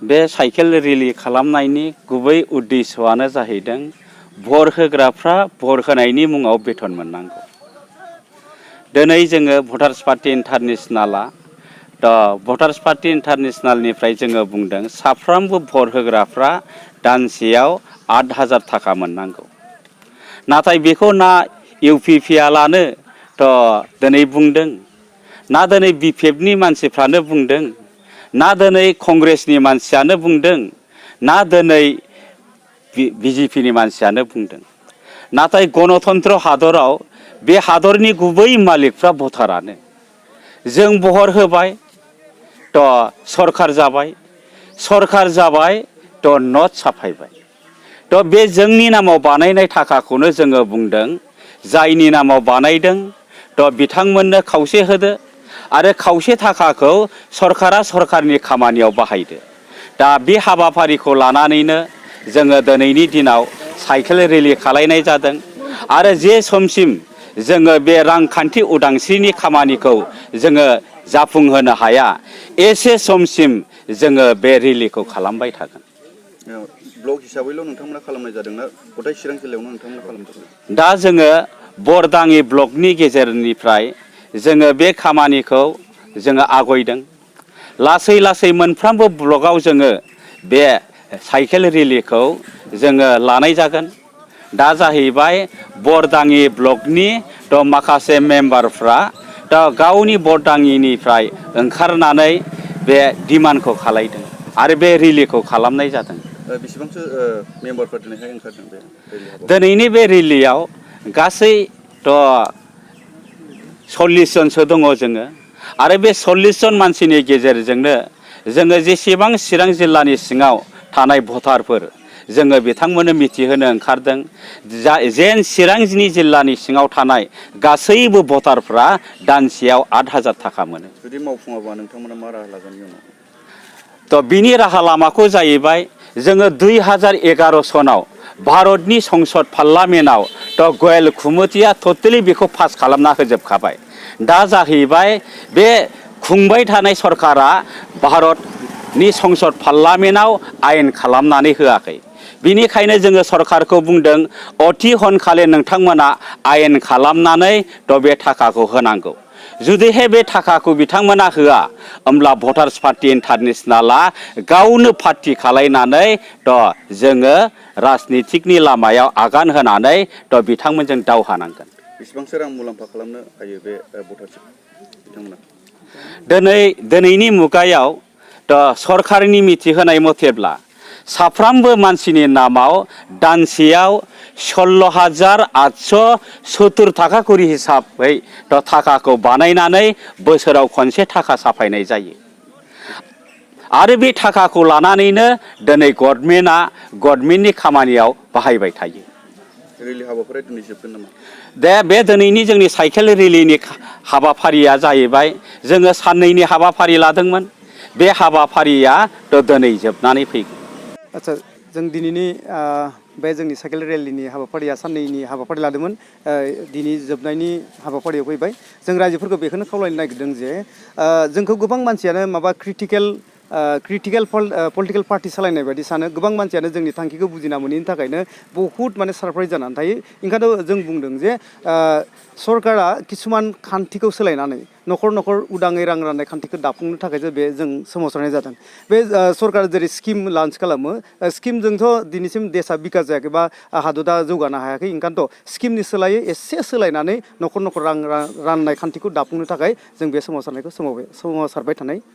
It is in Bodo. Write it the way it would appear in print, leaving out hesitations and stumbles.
बे साइकेल रेलि खालामनायनि गुबै उद्देश्यआनो जाहैदों भट होग्राफ्रा भट होनायनि मुङाव बेथन मोननांगौ। दिनै जोङो भटार्स पार्टी इन्टारनेशनेला भटार्स पार्टी इन्टारनेशनेलनिफ्राय जोङो बुंदों साफ्रोमबो भट होग्राफ्रा दानसेयाव 8,000 थाखा मोननांगौ। नाथाय बेखौ ना इउपिपिआ लानो दिनै बुंदों, ना दिनै बिपिएफनि मानसिफ्रानो बुंदों, ना दिनै कंग्रेसनि मानसियानो बुंदों, ना दिनै बिजेपिनि मानसियानो बुंदों। नाथाय गणतन्त्र हादराव बे हादरनि गुबै मालिकफ्रा भटारानो। जों भट होबाय सरकार जाबाय, सरकार जाबाय नट साफायबाय। बे जोंनि नामाव बानायनाय थाखाखौनो जोङो बुंदों जायनि नामाव बानायदों बिथांमोननो खावसे होदो आरो खावसे थाखाखौ सरकारा सरकारनि खामानियाव बाहायदो। दा बे हाबाफारिखौ लानानैनो जोङो दिनैनि दिनाव साइकेल रेलि खालायनाय जादों आरो जे समसिम जोङो बे रांखान्थि उदांस्रिनि खामानिखौ जोङो जाफुंहोनो हाया एसे समसिम जोङो बे रेलिखौ खालामबाय थागोन। ब्लक हिसाबैल' नोंथांमोना खालामनाय जादोंना गथाय चिरां जिल्लायावनो नोंथांमोना खालामदों? दा जोङो बरदाङि ब्लकनि गेजेरनिफ्राय जोङो बे खामानिखौ जोङो आवगायदों। लासै लासै मोनफ्रोमबो ब्लकआव जोङो बे साइकेल रेलिखौ जोङो लानाय जागोन। दा जाहैबाय बरदाङि ब्लकनि माखासे मेम्बारफ्रा गावनि बरदाङिनिफ्राय ओंखारनानै बे डिमान्डखौ खालायदों आरो बे रेलिखौ खालामनाय जादों। बेसेबांसो मेम्बारफोर दिनैहाय ओंखारदों बे रेलि हाबाफारियाव? दिनैनि बे रेलियाव गासै 40 जनसो दङ जोङो आरो बे 40 जन मानसिनि गेजेरजोंनो जोङो जेसेबां चिरां जिल्लानि सिङाव थानाय भटारफोर जोङो बिथांमोननो मिथिहोनो ओंखारदों जेन चिरां जिल्लानि सिङाव थानाय गासैबो भटारफ्रा दानसेयाव 8,000 थाखा मोनो। जुदि मावफुङाबा नोंथांमोना मा राहा लागोन इयुनाव? बिनि राहा लामाखौ जाहैबाय जोङो 2011 सनाव भारतनि संसद पार्लामेन्टआव गयल खुमतिया टटेलि बेखौ पास खालामना होजोबखाबाय। दा जाहैबाय बे खुंबाय थानाय सरकारा भारतनि संसद पार्लामेन्टआव आयेन खालामनानै होआखै। बिनिखायनो जोङो सरकारखौ बुंदों अति हनखालि नोंथांमोना आयेन खालामनानै बे थाखाखौ होनांगौ। जुदिहाय बे थाखाखौ बिथांमोना होआ होमब्ला भटार्स पार्टी इन्टारनेशनेला गावनो पार्टी खालायनानै जोङो राजनितिकनि लामायाव आगान होनानै बिथांमोनजों दावहा नांगोन। बेसेबांसो रां मुलाम्फा खालामनो हायो बे भटारशिप बिथांमोना? दिनैनि मुगायाव सरकारनि मिथिहोनाय मथेब्ला साफ्रोमबो मानसिनि नामाव दानसेयाव 16,870 थाखा करि हिसाबै थाखाखौ बानायनानै बोसोराव खनसे थाखा साफायनाय जायो। आरो बे थाखाखौ लानानैनो दिनै गभर्नमेन्टनि खामानियाव बाहायबाय थायो। रेलि हाबाफारिया दिनै जोबगोन नामा? बे दिनैनि जोंनि साइकेल रेलिनि हाबाफारिया जाहैबाय जोङो साननैनि हाबाफारि लादोंमोन। बे हाबाफारिया दिनै जोबनानै फैगोन। आच्छा, जों दिनैनि बे जोंनि साइकेल रेलिनि हाबाफारिया साननैनि हाबाफारि लादोंमोन। दिनै जोबनायनि हाबाफारियाव फैबाय। जों रायजोफोरखौ बेखौनो खावलायनो नागिरदों जे जोंखौ गोबां मानसियानो माबा क्रिटिकेल पलिटिकेल पार्टी सालायनाय बायदि सानो। गोबां मानसियानो जोंनि थांखिखौ बुजिना मोनैनि थाखायनो बहुद सारप्राइज जानानै थायो। ओंखायनोथ' जों बुंदों जे सरकारा किसुमान खान्थिखौ सोलायनानै न'खर न'खर उदाङै रां राननाय खान्थिखौ दाफुंनो थाखायसो बे जों सोमावसारनाय जादों। बे सरकारा जेरै स्किम लन्च खालामो, स्किमजोंथ' दिनैसिम देशा बिकास जायाखै बा हादरा जौगानो हायाखै। ओंखायनोथ' स्किमनि सोलायै एसे सोलायनानै न'खर न'खर रां राननाय खान्थिखौ दाफुंनो थाखाय जों बे सोमावसारनायखौ सोमावसारबाय थानाय